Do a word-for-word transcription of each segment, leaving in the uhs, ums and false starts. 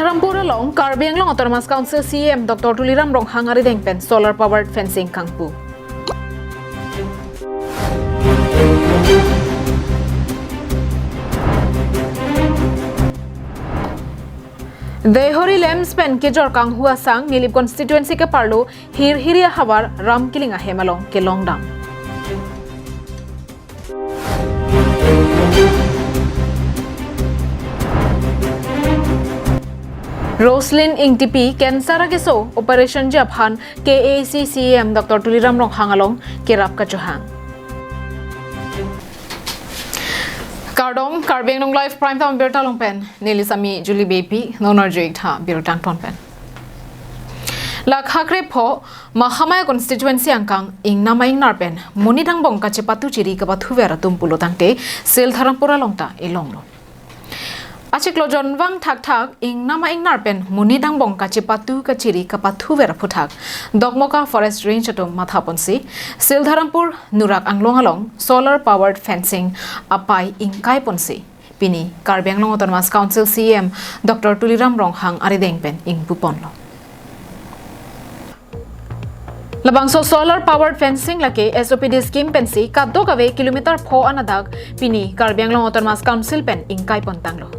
Rampur along Karbi Anglong Autonomous Council C E M Doctor Tuliram Ronghang arideng pen solar powered fencing kangpu. Deihori LAMPS pen kejor kanghu asang Nilip constituency keparlo Hirhiri ahavar Ramkiling ahem along kelongdam. Roselyn Ingtipi cancer akeso operation ji aphan K A A C C E M Doctor Tuliram Ronghang along kerap kachohang. Kardom, Karbi Anglong Live Prime Time birta along pen neli Sami Julie Beypi, non arju-ik tha birta angton pen. Lake hakre pho Mahamaya constituency angkang ingnam a-ingnar pen monit angbong kachepatu chiri kapathuver atum pulo tangte Sildharampur along ta elonglo. Achiklo jon vang thakthak ingnam a-ingnar pen monit angbong kachepatu kachiri kapathuver aphuthak Dokmoka Forest Range atum mathaponsi Sildharampur Nurak Anglong along solar powered fencing apai ingkaiponsi pini Karbi Anglong Autonomous Council C E M Doctor Tuliram Ronghang arideng pen ingpuponlo. Labangso solar powered fencing lake S O P D scheme pensi kadokave kilometer pho an adak pini Karbi Anglong Autonomous Council pen ingkaipontanglo.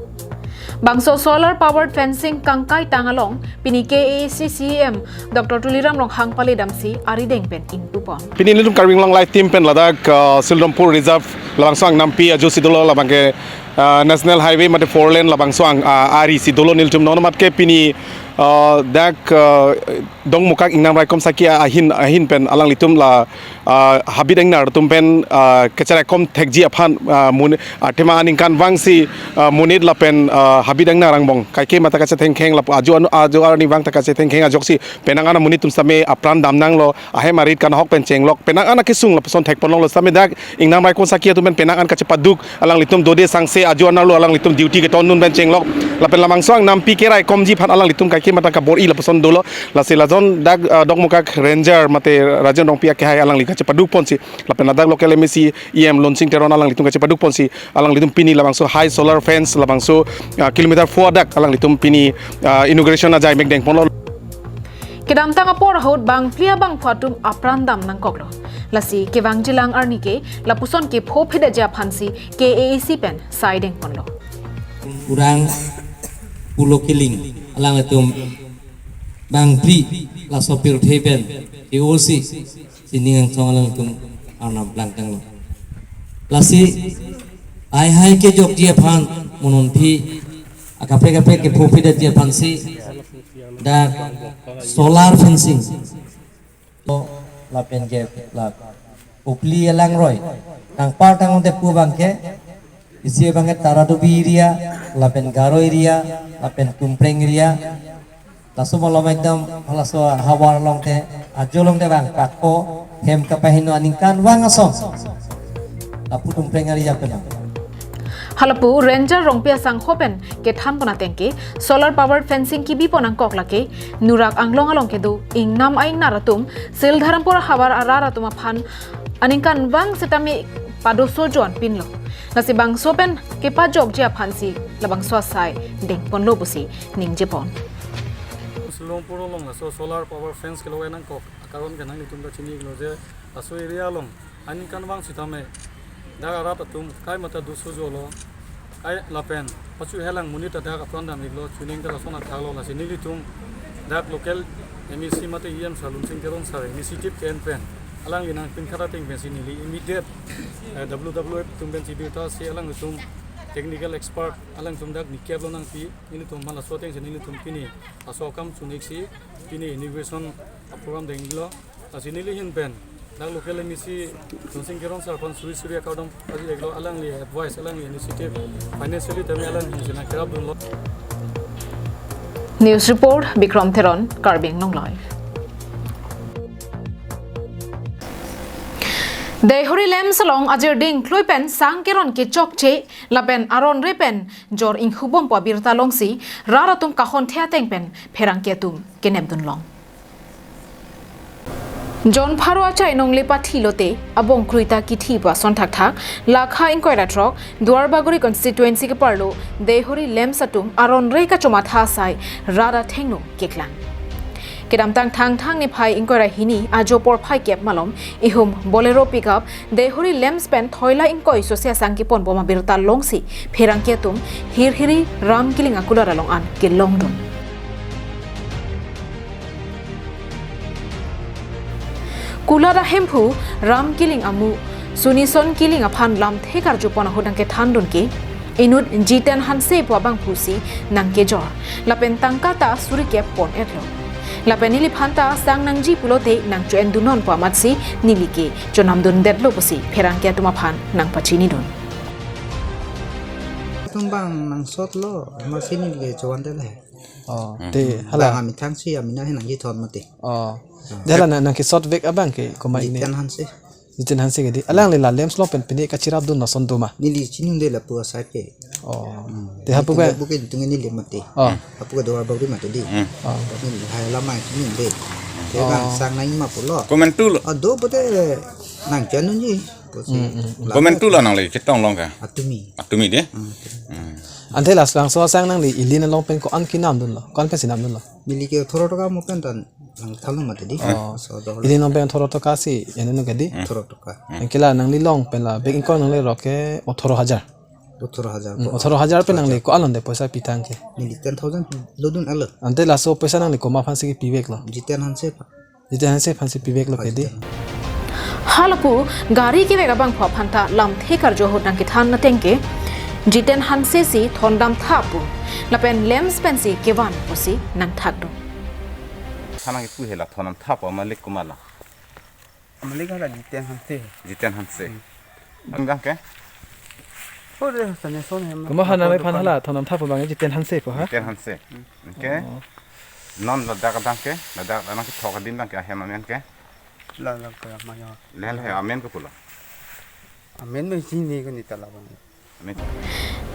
Bangso solar powered fencing kangkaitang along pini K A A C C E M Doctor Tuliram Ronghang paledamsi arideng pen ingpupon. Pini nelitum Karbi Anglong Live team pen ladak, uh, Sildharampur Reserve labangso angnampi ajo si dolo, labang ke, uh, National Highway mate four lane labangso ang, uh, ari si dolo. Nelitum non amat ke pini, uh, dak, uh, Dokmoka ingnam raikom saki ahin, ahin pen alanglitum la, ah, habit ingnar atum pen, ah, kacheraikom thekji aphan, ah, mun, ah, athema aningkanvang si, ah, monit lapen, ah, habit ingnar angbong kaike mata kachethengkheng lapu ajo anu, ajo arnivang ta kachethengkheng ajoksi penang an amonit atum sitame apran damnanglo, ahem arit kanahok pen chenglok, penang an akesung lapuson thekponlonglo sitame dak ingnam raikom saki atum pen penang an kachepaduk alanglitum dode sangse ajo anerlo alanglitum duty ketondun pen chenglok. Lapen labangso angnampi keraikomji aphan alanglitum kaike mata kabor-i lapuson dolo. Lasi lajon dak, ah, Dokmoka Ranger mate Rajen Rongpi akehai alangli kachepadukponsi. Lapen ladak local M A C E M Lunsing Teron alanglitum kachepadukponsi. Alanglitum pini labangso high solar fence labangso, ah, kilometer pho adak alanglitum pini, ah, inauguration ajai mek dengponlo. Kedamtang apor ahut bangphli abangphu atum apran dam nangkoklo. Lasi kevangjilang arni ke lapuson kepho phedetji aphansi K A A C pen sai dengponlo. Kurang pulo kiling alanglitum bangphli laso pirthe pen T O C sining angsong alanglitum arnam plangtanglo. Lasi ai hai kejokji aphan mononphi akaprek kaprek kepho phedetji aphansi dak solar fencing lapen ke la Kopili alangroi nangpartang te pu abangke isi abangke Taradubi area lapen Garo area lapen Tumpreng area. Laso malom ekdom laso havar along te ajo along te bang kakko hem kapaheno aningkanvang ason lapu Tumpreng area penang. Halapu Ranger Rongpi asangho pen kethanpon atengke solar powered fencing kebipon nangkok lake Nurak Anglong along kedo ingnam a-ingnar atum Sildharampur havar arat atum aphan aningkanvang sitame padoso joan pinlo. Lasi bangso pen kepajokji aphansi labangso asai dengponlo pusi ningjepon. Sildharampur along laso solar power fence kelo nangkok akaron ke nanglitum ta chinilo je laso area along aningkanvang sitame dak arat atum kai mata doso jolo. Kai lapen pachu helang monit ta dak apran dam-iklo, chuning ta lason athalo. Lasi nelitum dak local M A C mate E M sir Lunsing Teron sir initiative ke-en pen alangli nangpinkhat ateng pensi neli immediate, eh, W W F atum pensi birta si alanglitum technical expert alangtum dak nikep lo nangpi, nelitum ma laso atengsi nelitum pini laso akam chun-ik si pini inauguration a-program denglo. Lasi neli ahin pen dak local M A C Lunsing Teron sir aphan suri suri akardom paji-iklo, alangli advice, alangli initiative, financially tame alangli ahin si nangkerapdunlo. News report, Bikram Teron, Karbi Anglong Live. Deihori LAMPS along ajir ding klui pen sang keron kechokche lapen aron re pen jor inghubom pu abirta longsi rat atum kahonthe ateng pen pherangke atum kenepdunlong. Jon pharo achai nongle pathi lote abong kroi ta kithi pu ason thakthak, lakha ingkoi ra throk, Duarbagori constituency keparlo Deihori LAMPS atum aron re kachomatha asai rat athengno keklang. Kedamtang Thangthang niphai ingkoi ra hini ajo porphai kep malom ihum Bolero pickup Deihori LAMPS pen thoila ingkoi sose asang kepon bom abirta longsi pherangke atum Hirhiri Ram Killing akulat along an kelongdun. Kulat ahemphu Ram Killing amu Sunison Killing aphan lamthe karjupon ahut nangkethandun ke inut Jiten Hanse pu abangphu si nangkejor, lapen tangka ta suri kep pon-etlo. Lapen neliphan ta sang nangji pulote nangcho-endunon pu amatsi neli ke chonamdundetlo pusi pherangke atum aphan nangpachinidun. Atum bang nangsotlo, amatsi neli ke chovan-det le. Oh, hmm. Te, hala. Bang amethang si amena he nangji thon mati. Oh. Hmm. De hala nang, nangkesot vek abang ke komat ne? Jiten Hanse. Jiten Hanse ke di. Alangli la LAMPS along pen pine kacherapdun lason do ma? Neli chinine lapu asai ke. Oh. Hmm. Te hapu ke? Lapu ke tung neli mati. Oh. Hapu ke Duarbagori mati di. Hmm. Oh. Neli hai lamai chinine. Te bang, oh, sang nangji ma pulo. Komantulo. Ah, do pute nangchanunji. Pusi. Hmm, hmm, hmm. Lapu. Komantulo nangli ketong long ke? Atumi. Atumi de? Hmm. Hmm. Ante la sangso asang nangli ili along pen ko-an kenamdunlo? Ko-an pensi namdunlo? Neli ke othoro toka mo pen tan nangthanlo mati di. Oh. So, do. Ili along pen othoro toka si, ene no ke di? Hmm. Othoro toka. Hmm. Anke la nangli along pen la bag ingkoi nangli rok ke othoro hajar. Othoro hajar. Hmm, ko. Othoro hajar pen nangli ko-an londe poisa pitang ke? Neli ten thousand lodun alo. Ante laso poisa nangli komat aphansi kepiveklo? Jiten Hanse aphan. Jiten Hanse aphansi piveklo ke di. Halapu gari kevek abangphu aphan ta lamthe karju ahut nangkethan ateng ke Jiten Hanse si thondam tha pu, lapen LAMPS pensi kevan pusi nangthakdun. Thana kipu hela thondam tha pu, malik kumala. Malik hala Jiten Hanse. Jiten Hanse. Hmm. Ang gang ke? Oh, de, sana son he. Komat ha nangliphan hala thondam tha pu abang Jiten Hanse pu ha? Jiten Hanse. Hmm. Anke? Oh. Non ladak adang ke, ladak adang ke thok adin abang ke ahem amen ke? La, la, ke ama ya. Lel he amen ke pulo. Amen me sini ke ni tala abang. Amen.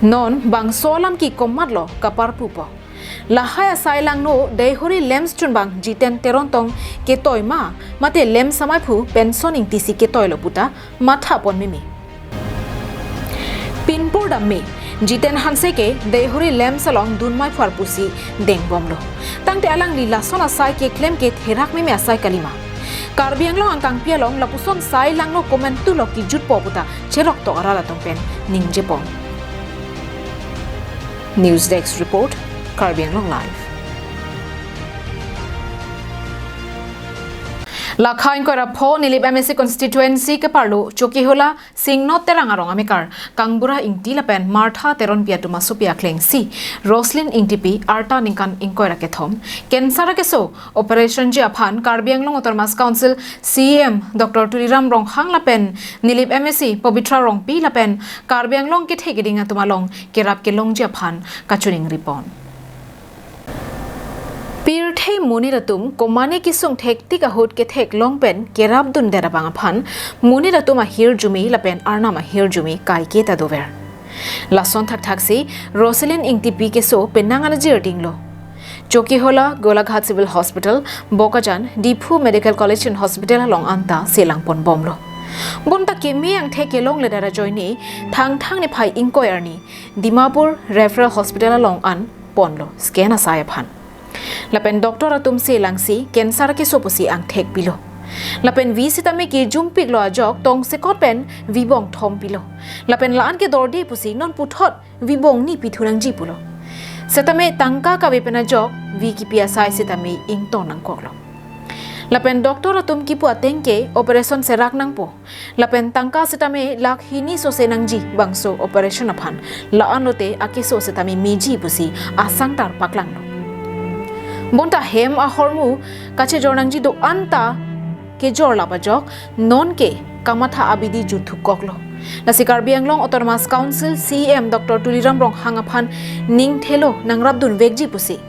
Non bangso alam ke komatlo kaparpupo. Lahai asai langno Deihori LAMPS chunbang Jiten Teron tong ketoi ma, mate LAMPS amaiphu Penson Ingti si ketoilo puta matha pon meme. Pinpur dam me, Jiten Hanse ke Deihori LAMPS along dunmai phar pusi dengbomlo. Tangte alangli lason asai keklem ke therak meme asai kalima. Karbi Anglong angkangpi along lapuson sai langno komantulo kijutpo puta cheroktok arat atum pen ningjepon. News Desk Report, Karbi Anglong Live. Lakha ingkoi ra pho Nilip M A C constituency keparlo Chokihola Singno Terang arong amekar Kangbura Ingti lapen Martha Teronpi atum asopi akleng si Roslyn Ingtipi arta ningkan ingkoi ra kethom cancer keso operation ji aphan Karbi Anglong Autonomous Council C E M Doctor Tuliram Ronghang lapen Nilip M A C Pabitra Rongpi lapen Karbi Anglong kethe keding atum along kerap kelongji aphan kachiningripon. Pirthe monit atum komane kesung thektik ahut ketheklong pen kerapdundet abang aphan monit atum ahirjume lapen arnam ahirjume kaiketa dover. Lason thakthak si Roselyn Ingtipi keso penang anajir dinglo. Chokihola, Golaghat Civil Hospital, Bokajan, Diphu Medical College and Hospital along anta selangpon bomlo. Bonta keme angthek kelongledet ajoine Thangthang niphai ingkoi arni Dimapur Referral Hospital along an ponlo scan asai aphan. Lapen doctor atum selangsi cancer keso pusi angthek pilo. Lapen vi sitame kirjumpiklo ajok tongsekot pen vi bong thom pilo. Lapen la-an ke dorde pusi non puthot vi bong ni pithu nangji pulo. Setame tangka kave pen ajok vi kipi asai sitame ingtong nangkoklo. Lapen doctor atum kipu ateng ke operation serak nangpo. Lapen tangka sitame lakh hini sose nangji bangso operation aphan. La-an lote akeso sitame meji pusi asangtar paklanglo. Bonta hem ahormu kachejor nangji do-an ta kejor lap ajok non ke kamatha abidi juthu koklo. Lasi Karbi Anglong Autonomous Council C E M Doctor Tuliram Ronghang aphan ning thelo nangrapdun vekji pusi.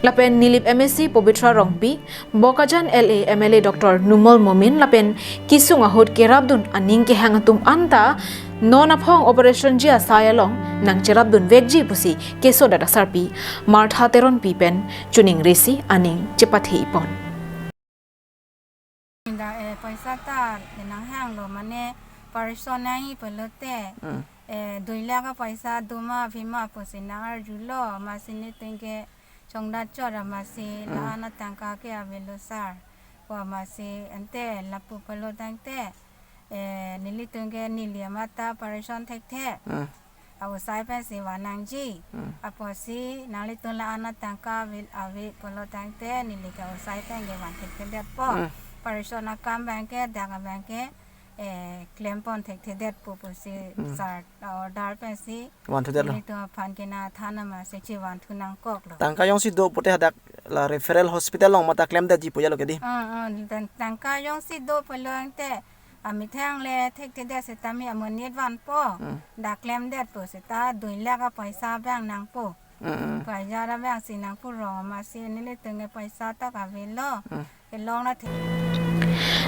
Lapen Nilip M A C Pabitra Rongpi, Bokajan L A M L A Doctor Numal Momin lapen kesung ahut kerapdun aning kehang atum anta non aphong operation ji asai along nangcherapdun vekji pusi kesodet asarpi Martha Teronpi pen chiningrisi aning chepathe ipon. Da, eh, paisa ta, eh, nanghanglo mane parishon nangji pulote, Hmm. eh, dui lakh apaisa doma avema pusi nang-arjulo, amatsi nelitum ke chongdat chot amatsi Hmm. la-an atangka ke avelo sir pu amatsi ante lapu pulo tangte, eh, nelitum ke neli amat ta parishon thekthe. Hmm. Aosai pensi van nangji. Hmm. Apotsi nanglitum la-an atangka ave, ave pulo tangte neli ke aosai pen ke van thekthedetpo. Hmm. Parishon akam abang ke, dak abang ke, eh, klempon thekthedetpo pusi Hmm. sir order pensi Van thudetlo. nelitum aphan ke nathan amatsi chevan thu nangkoklo. Tangka jongsi do pute hadak la referral hospital along mate klemdetji pu jalo kedi. Ah, ah, dan tangka jongsi do pulo tangte amethang le thekthedet setame amonit vanpo. Hmm. Dak klemdetpo seta dui lakh apaisa abang nangpo. Hmm, hmm. Paisa abangsi nangpo rong amatsi nelitum ke paisa ta kavelo. Hmm. Kelong na thek.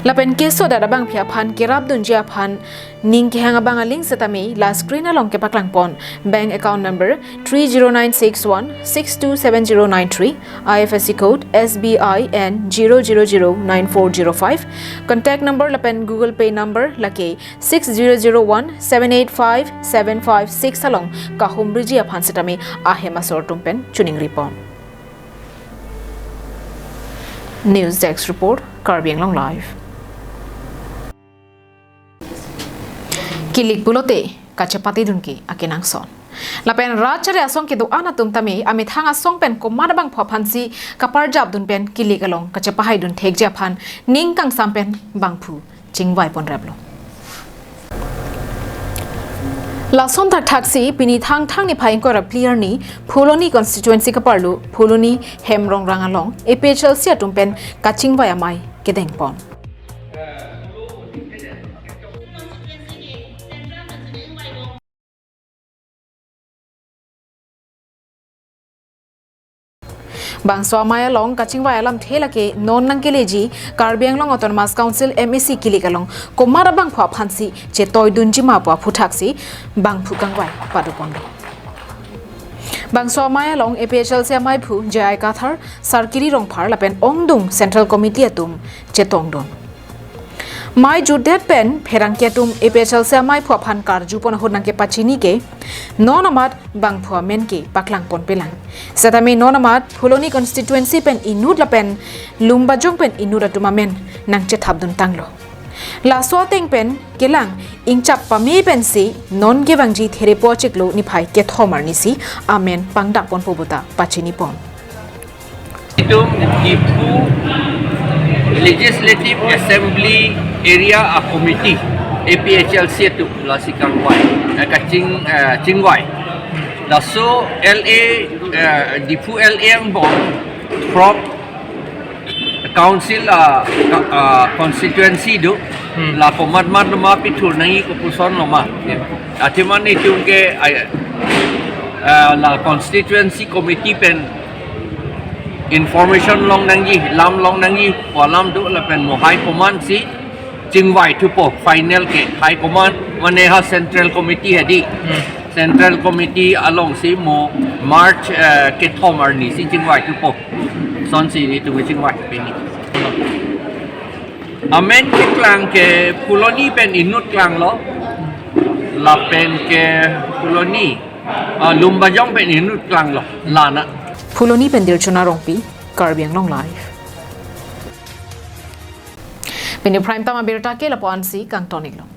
Lapen kesodet abangpi aphan kerapdunji aphan ning kehang abang aling setame la screen along kepaklangpon. Bank account number three zero nine six one six two seven zero nine three, I F S C code S B I N zero zero zero nine four zero five, contact number lapen Google Pay number lake six zero zero one seven eight five seven five six along kahumriji aphan setame ahem asor atum pen chiningripon. News Desk Report, Karbi Anglong Live. Kilik pulote kachepatedun ke akenangsot. Lapen rat chari asong kedo-an atum tame amethang asong pen komat abangphu aphansi kaparjapdun pen kilik along kachepahaidun thekji aphan ning kangsam pen bangphu chingvaiponraplo. Lason thakthaksi pini Thangthang niphai ingkoi ra phli arni Phuloni constituency kaparlo Phuloni Hemrongrang along A P H L C atum pen kachingvai amei kedengpon. Bangso amei along kachingvai alamthe lake non nangkeleji Karbi Anglong Autonomous Council M A C kilik along komat abangphu aphansi chetoidunji ma pu aphuthaksi bangphu kangvai padoponlo. Bangso amei along A P H L C ameiphu J I Kathar, Sarkiri Rongphar lapen ongdung Central Committee atum chetongdun. Mei jutdet pen pherangke atum A P H L C ameiphu aphan karjupon ahut nangkepachini ke, non amat bangphu amen ke paklangponpelang. Setame non amat Phuloni constituency pen inut lapen Lumbajong pen inut atum amen nangchethapduntanglo. Laso ateng pen kelang ingchap pame pensi non kevangji Therepo achiklo niphai kethom arnisi amen pangdakponpo puta pachinipon. Itum Diphu Legislative Assembly Area a Committee, A P H L C atum lasi kangvai, eh, kaching, eh, chingvai. Laso L A, eh, Diphu L A angbong from council, ah, ka-, ah, constituency do, Hmm. la komat mat loma pithur nangji kopuson loma. Athema nelitum ke, ah, ah, la constituency committee pen information long nangji, lam long nangji, pu alam do lapen mo high command si chingvai thupo, final ke high command mane ha central committee hedi. Hmm. Central committee alongsi mo March, eh, kethom arnisi chingvai thupo. Sonsi nelitum chingvai pini. Amen keklang ke Phuloni pen inut klanglo. Lapen ke Phuloni, ah, Lumbajong pen inut klanglo. Lana. Phuloni pen Dirchona Rongpi, Karbi Anglong Live. Pini Prime Time abirta ke lapu-ansi kangtoniklo.